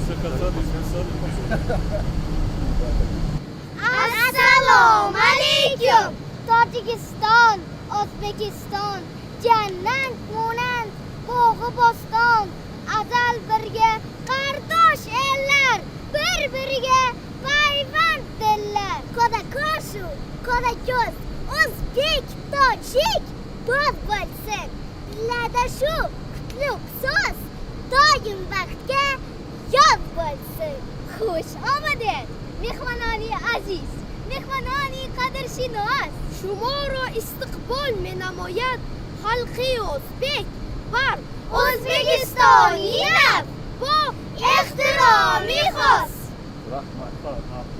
Все хотят изписали. Assalomu alaykum. Tojikiston, O'zbekiston, jannat monand bog'i bo'ston, azal birga qardosh ellar, bir-biriga payvand dillar. Qora qoshu, qora ko'z, o'zbek, tojik bir bo'lsin. Dillarda shu qutlug' so'z doim baxtga yoz bo'lsin. Xush omaded, mehmononi aziz, mehmononi qadrshinos. Шуморо истиқбол менамояд халқи ӯзбек ва O'zbekistoni бо ehtiromi xos. Rahmat.